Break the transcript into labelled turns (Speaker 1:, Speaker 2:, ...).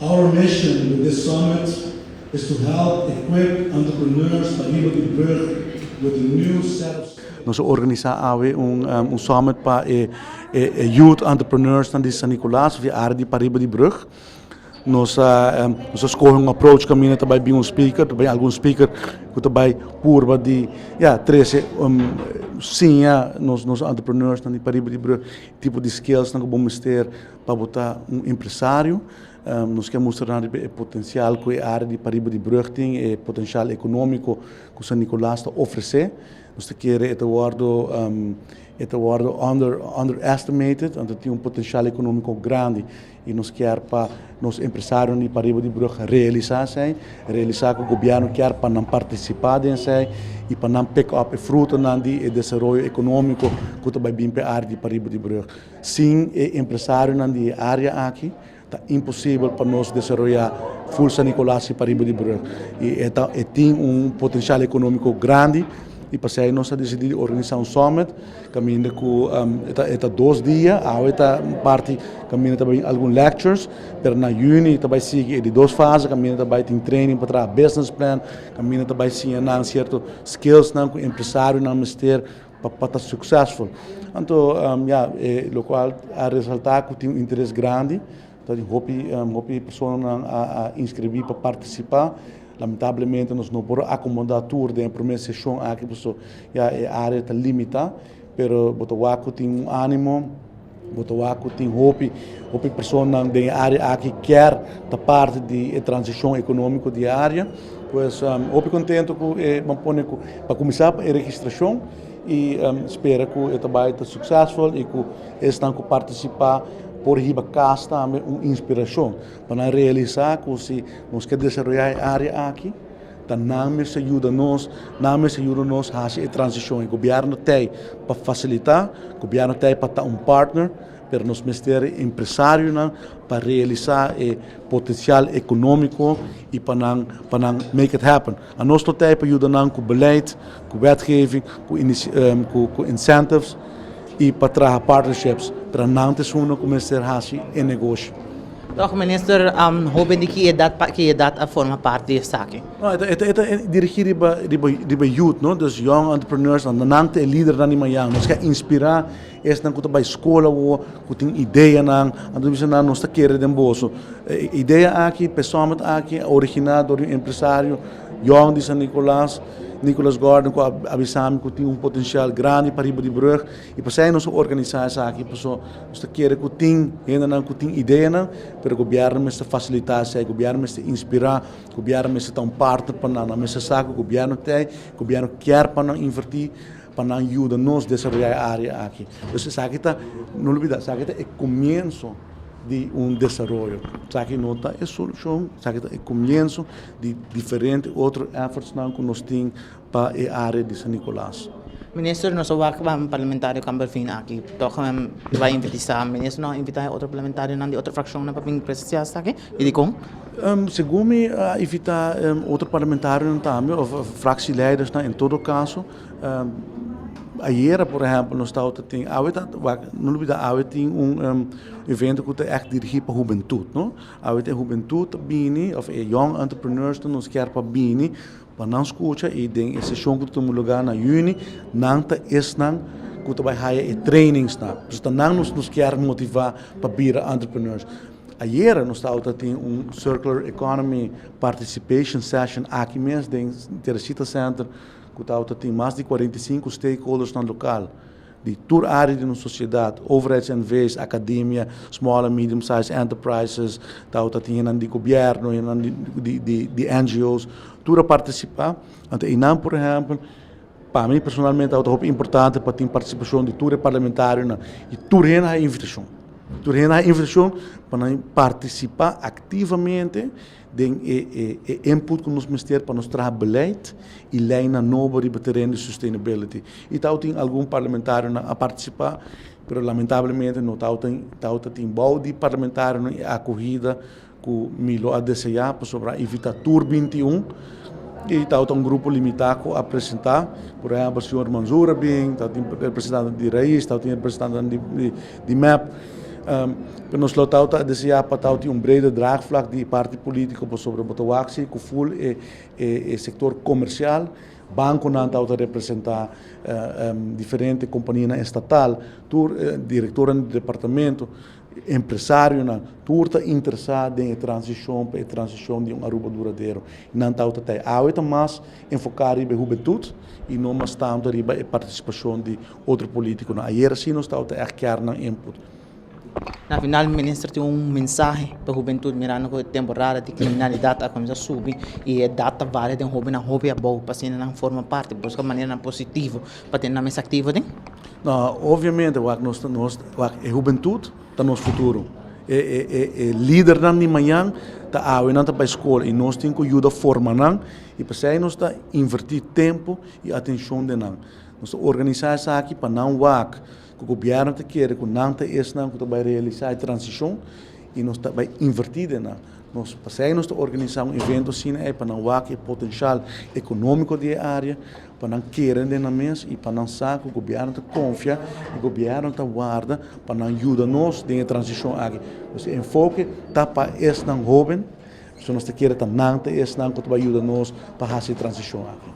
Speaker 1: Our mission with this summit is to help equip entrepreneurs pariba di brug with a new set of
Speaker 2: Nos a organisá awe un summit pa e youth entrepreneurs nan di San Nicolas of e área di pariba di brug. Nos a nos a skohe un approach kaminda ta bai bin un speaker, ta bai algun speaker ku ta bai purba di ya trese siña nos nos entrepreneurs nan di pariba di brug tipo di skills nan ku bo mester pa bo ta un empresario. Nos ke mustra nan riba e potensial ku e área di pariba di brug tin, e potensial ekonómiko ku San Nicolas ta ofresé. Nos ta kere e ta wòrdu e ta wòrdu under underestimated, anto tin un potensial ekonómiko grandi. I nos kier pa nos empresarionan di pariba di brug realisá esei, realisá ku gobièrnu kier pa nan partisipá den esei i pa nan pick up e frutanan di e desaroyo ekonómiko ku ta bai bin pa e área di pariba di brug. Sin e empresarionan di e área aki ta imposibel pa nos desaroyá ful San Nicolas i pariba di brug. I e ta e tin un potensial ekonómiko grandi i pasei nos a disidí di organisá un summit. Caminda cu e ta 2 dia, awe ta parti caminda ta bay algun lectures, pero na juni ta bay sigui e di 2 fase, caminda ta bay tin training pa traha business plan, caminda ta bay siña nan cierto skills nan cu empresarionan mester pa ta successful. Anto ya, e locual a resalta cu tin un interes grandi. Ta tin hopi hopi personanan a inscribi pa participa. Lamentablemente nos no por acomoda tur den e prome sesion aki paso ya e area ta limita, pero bo ta wak cu tin un animo, bo ta wak cu tin hopi hopi personanan den e area aki kier ta parti di e transicion economico di e area. Pues hopi contento cu e ban pone cu pa cuminsa e registracion y spera cu e ta bay ta successful y cu esnan cu participa por hiba cas tambe un inspiracion pa nan realisa cu si nos ke desaroya e area aki, ta nan mester yuda nos, nan mester yuda nos haci e transicion. E gobierno t'ey pa facilita, gobierno t'ey pa ta un partner, pero nos mester e empresarionan pa realisa e potencial economico y pa nan make it happen. Anos lo t'ey pa yuda nan cu beleid, cu wetgeving, cu incentives y pa traha partnerships, pero nan ta esun cu mester haci e negoshi.
Speaker 3: Toch, minister, hoben di ki edad pa ki edad a forma parti di esaki?
Speaker 2: No, e ta dirigi riba youth, no? Dus young entrepreneurs, nan ta e lidernan di mañana. Nos ke inspira esnan cu ta bay school awo, cu tin ideanan, anto bisa nan nos ta kere den boso. E idea aki, p'e summit aki, a origina door di un empresario young di San Nicolas, Nicolas Gordon, cu a bisa mi cu tin un potencial grandi pariba di brug y pasey nos a organisa esaki paso nos ta kere cu tin hendenan cu tin ideanan, pero gobierno mester facilita esey, gobierno mester inspira, gobierno mester ta un partner pa nan, nan mester sa cu gobierno t'ey, gobierno kier pa nan inverti, pa nan yuda nos desaroya e area aki. Dus esaki ta, no lubida, esaki ta e comienso di un desaroyo. Esaki no ta e solucion, esaki ta e comienso di diferente otro effortsnan cu nos tin pa e area di San Nicolas.
Speaker 3: Minister, nos a wak parlamentario Kamperveen aki, toch bay invita, minister no a invita otro parlamentarionan di otro fraccionnan pa bin presencia esaki? Y dicon?
Speaker 2: Segun mi a invita otro parlamentarionan tambe of fractieleiders en todo caso. Ayera por ehempel nos tabata tin, awe ta, wak, no lubida awe tin un evento cu ta echt dirigi pa hubentud, no? Awe ta e hubentud ta bini of e young entrepreneurs ta nos kier pa bini pa nan scucha y den e sesion cu ta tuma lugar na juni nan ta esnan cu ta bay haya e trainingsnan. Pues ta nan nos kier motiva pa bira entrepreneurs. Ayera nos tabata tin un Circular Economy Participation Session aki mes den Teresita Center cu tabata tin mas di 45 stakeholdersnan local di tur area di nos sociedad, overheids NV's, academia, small and medium sized enterprises, tabata tin hendenan di gobierno, hendenan di NGO's, tur a participa. Anto einan por ehempel, pa mi personalmente tabata hopi importante pa tin participacion di tur e parlamentarionan y tur hende haya invitacion. Tur hende haya invitacion pa nan participa activamente den e input cu nos mester pa nos traha beleid y leynan nobo riba tereno di sustainability. Y tabatin algun parlamentarionan a participa, pero lamentablemente no tabata tin bou di parlamentarionan e acogida cu mi lo a desea, pasobra a invita tur 21 y tabata un grupo limita cu a presenta. Por ehempel, señor Manzur a bin, tabatin representante di Raiz, tabatin representante di MEP. Pero nos lo tabata desea pa tabatin un breder draagvlak di parti politico pasobra bo ta wak si cu full e e sector comercial, banconan tabata representa, diferente companianan estatal, tur directornan di departamento, empresarionan, tur ta interesa den e transicion pa e transicion di un Aruba duradero. Nan tabata ta awe ta mas enfoca riba e hubentud y no mas tanto riba e participacion di otro politiconan. Ayer si nos tabata echt kier nan input.
Speaker 3: Na final minister tin un mensahe pa hubentud mirando cu e temporada di criminalidad a cuminsa subi y e edad ta varia den hobennan hopi abou pa asina nan forma parti, busca maneranan positivo pa tene nan mes activo den.
Speaker 2: No, obviamente wak nos nos wak e hubentud ta nos futuro. E e e e lidernan di mañan ta awe nan ta bai skol i nos tin ku yuda forma nan i p'esei nos ta invertí tempu i atenshon den nan. Nos ta organisá esaki pa nan wak ku gobièrnu ta kere ku nan ta esnan ku ta bai realisá e transishon i nos ta bai invertí den nan. Nos p'esei nos ta organisá un evento asina ei pa nan wak e potenshal ekonómiko di e área, pa nan kere den nan mes i pa nan sa ku gobièrnu ta konfia i gobièrnu ta warda pa nan yuda nos den e transishon aki. Nos enfoke ta pa esnan hóben, pasobra nos ta kere ta nan ta esnan ku ta bai yuda nos pa hasi e transishon aki.